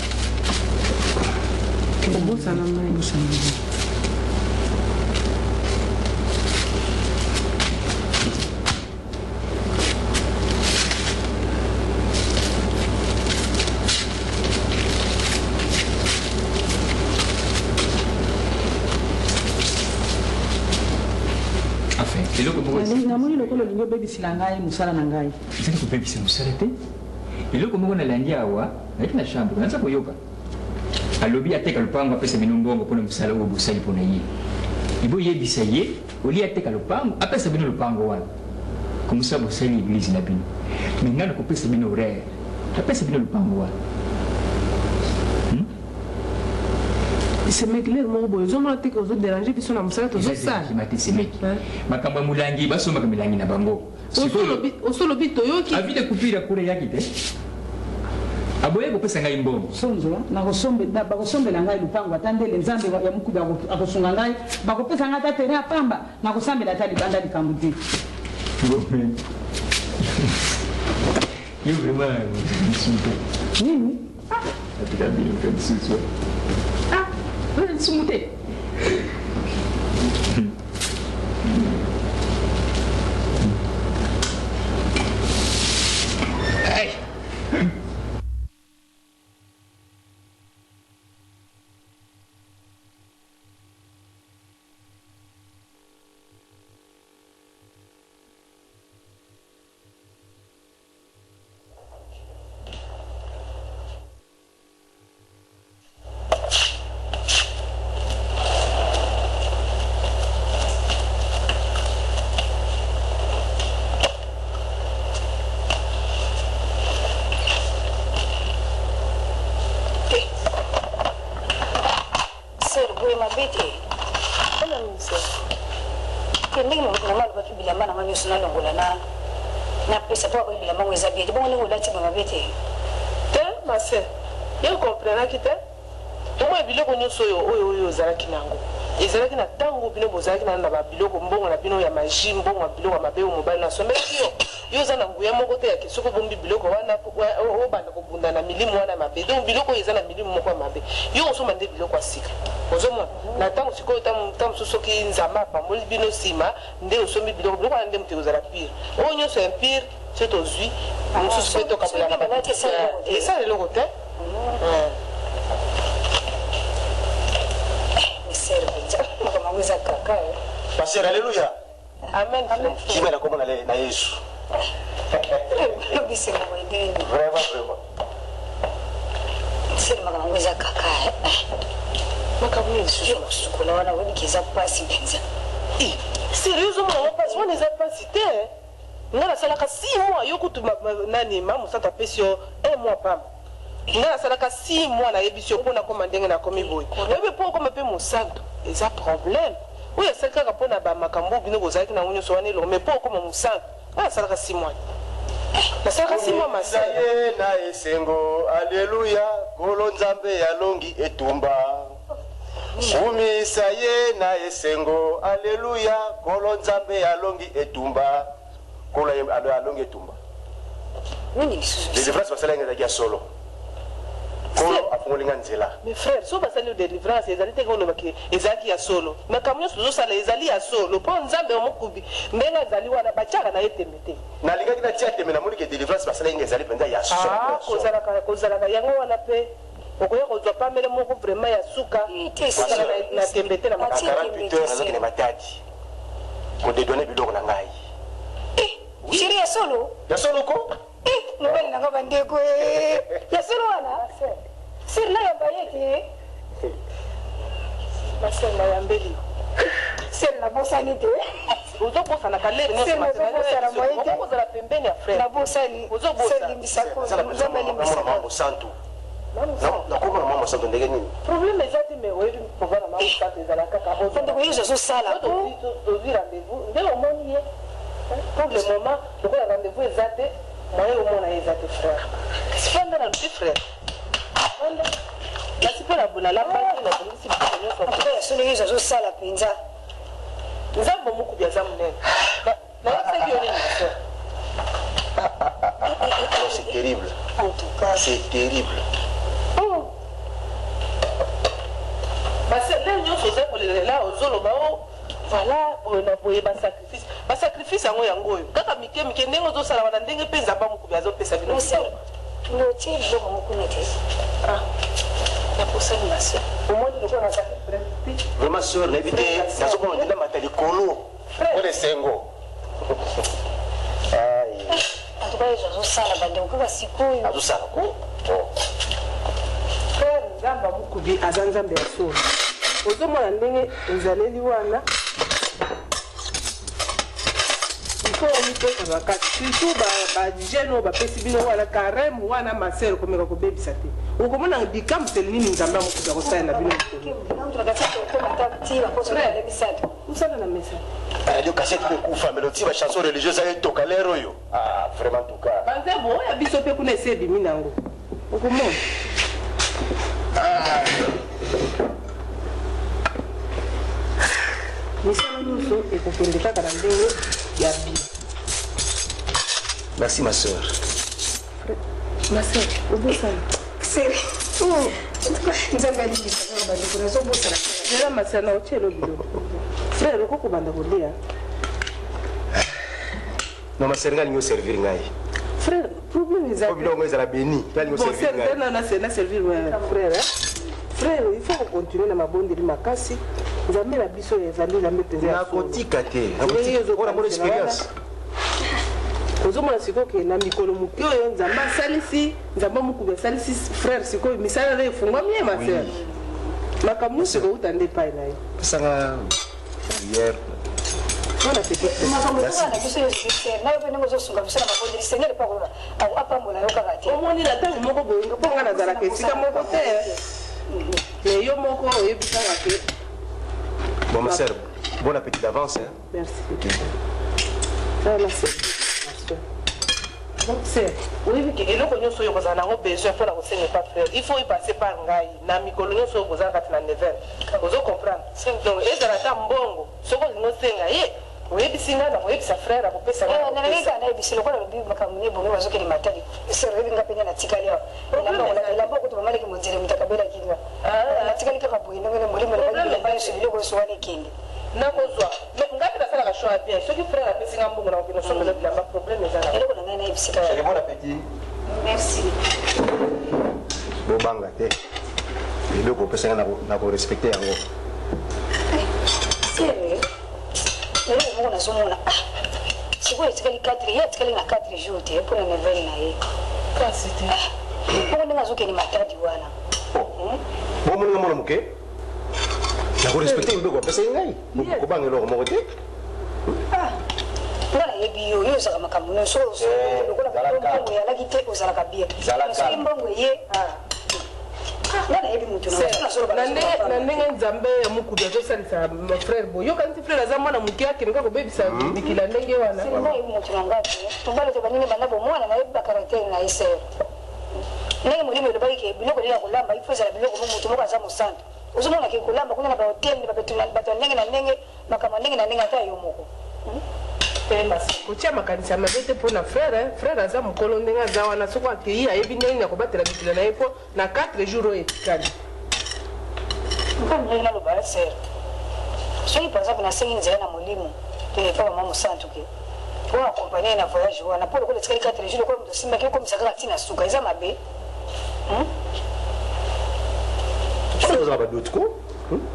Obosana mayi. Obosana mayi. Eloko moko namoni lokola olingi obebisela ngai mosala na ngai. Ezali kobebisa mosala te. Eloko moko nalandi awa, nayaki na chambre, naza koyoka alobi ateka lopango apesa bino mbongo mpona mosala oyo bosali mpona ye. Eboyebisa ye olie ateka lopango apesa bino lopango wana. Comme ça bosali eglise na bino. Mais nga nakopesa bino horaire. Napesa bino lopango wana. Hmm? Semeki lelo moko boye ozomona te ke ozo déranger biso na mosala tozosala. Te semeki. Makambo ya molangi basombaka milangi na bango. Osolobi toyoki. Avis de coupure ya courant eyaki te. Aboyaki kopesa ngai mbongo. Sonzo, bakosombela ngai lupango ata ndele Nzambe ya mokubi akosunga ngai, bakopesa ngai ata terrain ya pamba. Nakosambela ata libanda likambo te. Yo vraiment lisumu te. Nini? Ah, atika bino mpe lisusu. Ah, oyo lisumu te. bilamba na nga nyonso nalongola na napesa mpo akoyi bilamba yango eza bien te bongo ndenge olati boye mabe te Te ma sœur, yo comprenaki te? Omoni biloko nionso oyo oyo oyo ozalaki na yango ezalaki na tango bino bozalaki nanu na ba biloko mbongo na bino ya magie mbongo ya biloko ya mabe oyo mobali no asombelaki yo yo oza na nguya moko te ya ke soki obombi biloko wana obanda kobunda na milimu wana ya mabe donc biloko oyo eza na milimu moko ya mabe yo okosomba nde biloko ya sika ozomona na tango sikoyo tango mosusu soki Nzambe apamboli bino sima nde osombi biloko biloko wana nde moto ekozala pire oyo nionso ya pire Soki tozui mosusu pe tokabolaka bato esala eloko te. Pasteur alleluia. Amen. Kimia na kombo na Yesu. Vraiment vraiment. Makambo yango eza kaka makambo nini lisusu kosukola wana oyebi eza mpasi mpenza. Serieux ozomona yango mpasi wana eza mpasi te. Nga nasalaka 6 mois yo kutu nani ma mosantu apesi yo un mois pamba nga nasalaka 6 mois nayebisi yo po nakoma ndenge nakomi boye oyebi po okoma pe mosantu eza problème oyo asali kaka pona ba makambo oyo bino bozalaki nango nionso wana eloko mais po okoma mosantu nga nasalaka 6 mois nasalaka 6 mois ma sœur. Ye na esengo alleluia Nkolo Nzambe alongi etumba Kumisa ye na esengo, Aleluya, Nkolo Nzambe alongi etumba. Nkolo alongi etumba. Nini lisusu? Delivrance basalaki nga ezalaki ya solo. Nkolo afungoli nga nzela. Mais frère, soki basali yo delivrance ezali te ke oloba ke ezalaki ya solo. Makambo nionso tozosala ezali ya solo po Nzambe ya mokubi ndenge azali wana batiaka na ye tembe te. Nalingaki natia tembe namoni ke delivrance basalaki nga ezali penza ya solo Ah, ya solo. kozalaka kozalaka yango wana pe Okoya kozwa pamela moko vraiment ya suka kozala na tembe te na Na makambo. 48 heures nazokende Matadi ko dedouaner biloko na ngai. Eh chérie ya solo? Ya solo ko? Eh mobali na nga ba ndeko eh ya solo wana? Sœur na yamba ye te. Ma sœur na yambeli yo. Sœur na bosani te. Ozo bosana ka lere nionso Sœur nazo bosana moyen te. Okoki kozala pembeni ya frère. Na bosani. Ozo bosana. Sœur limbisa ko. Nzambe alimbisa. Mama mosantu. Nakoma na mama mosantu ndenge nini? Problème eza te mais oyebi pouvoir na mama mosantu ezala kaka Bandeko Yesu azosala po tozwi rendez-vous nde omoni ye pour le moment lokola rendez-vous eza te moyen omona ye eza te frère kasi fanda na luti frère fanda nasi mpe nalambaki nabongisi biloko nyonso ya solo Yesu azosala mpenza. Nzambe mokubi aza monene. Nayebisaki yo nini frère? Non, c'est terrible. En tout cas. C'est terrible. Oh. Basi nde nyonso oza kolelela ozoloba o oh, voilà boye na boye basacrifice basacrifice yango yango oyo kaka mike mike ndenge ozosala wana ndenge mpe nzambe mokubi azopesa bino otie biloko yango kuna te ah, naposani ma omoni lokola nazali vraiment sœur nayebi te nazomona nde namata likolo mpo na esengo en tout cas yesu azosala bandeko kaka sikoyo azosala ko frère nzambe amokubi aza nzambe ya solo ozomona ndenge ezaleli wana il faut omipesa makasi surtout bajeune oyo bapesi bino wana carême wana masere komeka kobebisa te okomona bikamwiseli nini nzambe ya mokubi akosala na bino osala na mesa radio cassette mpe ekufa mais loti ba chanson religieuse ayo etoka lere oyo ah vraiment tout cas banzembo oyo ya biso mpe kuna esi ebimi nango okomona ah. misala nyonso ekokende kaka na ndenge ya bien merci ma sœur ma sœur obosani nzambe alimbisa kaka bandeko nazobosana lela ma sœur na otielo biloko frère okoki kobanda kolia Non ma sœur nga alingi oservir ngai. Frère problème eza. Po biloko ngo ezala béni. Pe alingi oservir ngai. Bon na na servir frère. Hein? Frère il faut continuer na mabondeli makasi. Nzambe na biso ezali Nzambe mpenza ya solo. Nakotika te. Nakotika. Mpona mona experience. ozomona sikoyo ke na mikolo moke oyo nzambe asalisi nzambe mokubi asalisi frère sikoyo misala na efungwami ye ma sœur makambo nyonso ekouta nde epai na ye pesanga prière makambo ezosala na biso yesu kristo nayo mpe ndenge ozosunga biso na mabondeli seigneur mpe apambola yo kaka te omoni na ntango moko boye mpo nga nazalaka esika moko te mais yo moko oyebisaka ke bon ma sœur bon appétit d'avance hein? merci okay. Sœur, oyebi ke eloko nyonso oyo okozala nango besoin mpo na kosenga epa frère, il faut epasser par ngai na mikolo nyonso oyo boza na kati na neuvaine. Ozo comprendre? Donc ezala ata mbongo, soki olingi osenga ye, oyebisi ngai, nakoyebisa frère, akopesa ngai, Eh, nalingi nakopesa. kaka nayebisi lokola olobi makambo nde ebongi bazokende matadi sœur oyebi nga mpenza natikali awa elamba kolata elamba okutu mama leki monzele moto akabelaki nga natikali kaka boye ndenge nde molimo elobaki bilamba nyonso biloko nyonso wana ekende Nakozwa mais ngai pe nasalaka choix ya bien soki frère apesi nga mbongo nakokende kosombela bilamba problème eza na eloko na ngai nayebisi kaka Chérie, bon appétit. Merci. Bobanga te. Eloko opesa nga nako respecter yango. Sérieux? Eloko moko nazomona ah sikoyo etikali 4 ye atikali na 4 jours te mpo na nouvelle na ye kasi te bongo ndenge azokende matadi wana Bomoni nga mwana moke? Nako respecter mibeko apesaki ngai. Kobanga eloko moko te. Ah, nga nayebi yo, yo ozalaka makambo nyonso. Soki Eh, lokola zala mbongo calme. eyalaki te, ozalaka bien. Zala Mais soki calme. mbongo eye, ah. Nga nayebi mutu na nga, soki nazoloba na nazoloba ndenge pamba na te. ndenge nzambe ya mokubi azosalisa frère boye yokanisi frère aza mwana moke akende kaka kobebisa mikili ya ndenge wana Nga nayebi mutu na nga te. Mobali to baninga banda bomwana nayebi ba caractère na ye sœur. Ndenge molimo elobaki ke biloko nde ya kolamba il faut ezala biloko mo mutu moko aza mosantu. Ozomona ke kolamba kuna na ba hotel bato ya ndenge na ndenge makambo ya ndenge na ndenge ata yo moko. Te ma sœur kotia makanisi ya mabe te pona frère hein, frère aza mukolo ndenge aza wana soki akeyi ayebi ndenge nini akobatela mikila na ye po na 4 jours oyo etikali. Nga ndenge naloba hein sœur soki par exemple nasengi nzela na molimo to epa mama mosantu ke o accompagne ye na voyage wana po lokola etikali 4 jours lokola moto osimbaki okomisa kaka ti na suka eza mabe hum? Soki oza na ba doute ko.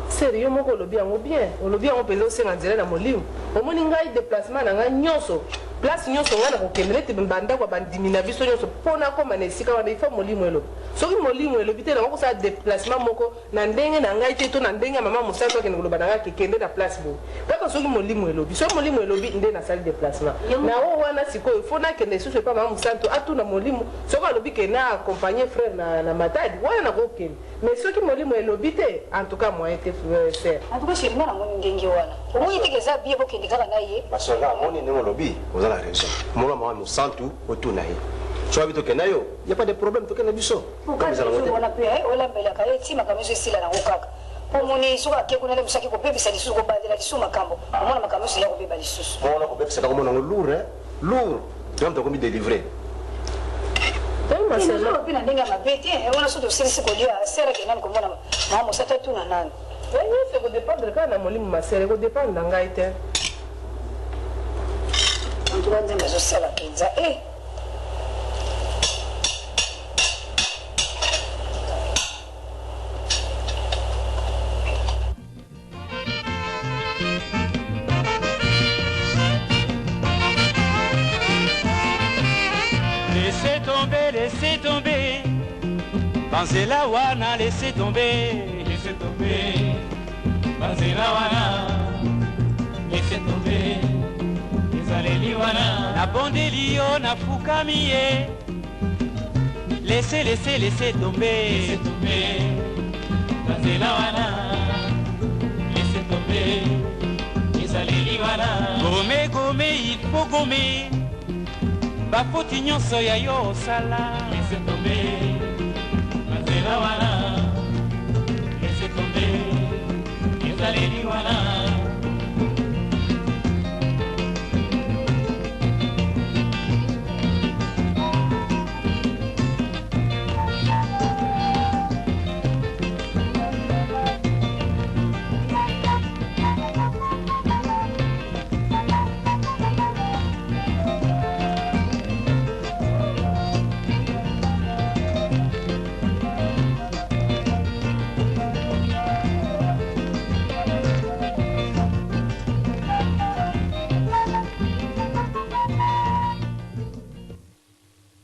Sœur yo moko olobi yango bien, olobi yango penza osenga nzela na molimo. Omoni ngai deplacement na ngai nionso, place nionso ngai nakokende neti ba ndako ya bandimi na biso nionso po nakoma na esika wana il faut molimo eloba. Soki molimo elobi te nakoki kosala deplacement moko na ndenge na ngai te to na ndenge ya mama mosantu akende koloba na ngai ke kende na place boye. Kaka soki molimo elobi. Soki molimo elobi nde nasali deplacement. Na oyo wana sikoyo il faut nakende lisusu epa mama mosantu atuna molimo soki alobi ke na accompagner frère na Matadi wana nakoki kokende. Mais soki molimo elobi te en tout cas moyen te sœur. En tout cas chérie nga namoni ndenge wana omoni te que eza bien bokende kaka na ye. Ma soeur nga namoni ndenge olobi oza na raison mona maman mosantu otuna ye soki alobi tokende na yo ya pas de problème tokende na biso Po ezala ngo te. wana pe olambelaka ye ti makambo ezo esila nango kaka po omoni soki ake kuna nde mosu ake kobebisa lisusu kobandela lisusu makambo omona makambo nyonso eya kobeba lisusu. Mona kobebisa nakomona ngo lourd hein lourd nga mutu akomi delivre. Te nazoloba pe na ndenge ya mabe te wana soki tosilisi kolia sœur akende nanu komona mama mosatu atuna nanu. Ngai nionso eko dependre kaka na molimo ma sœur eko dependre na ngai te. En tout cas nzambe azosala penza eh. Laissez tomber, laissez tomber. Banzela wana, laissez tomber. Laissez tomber. Banzela wana, laissez tomber. Ezaleli wana. Nabondeli yo, nafukami ye. Laissez, laissez, laissez tomber. Laissez tomber. Banzela wana. Laissez tomber. Ezaleli wana. Gommer, gommer, il faut gommer. Bafoti nyonso ya yo osala. Laissez tomber. Banzela wana. Laissez tomber. Ezaleli wana.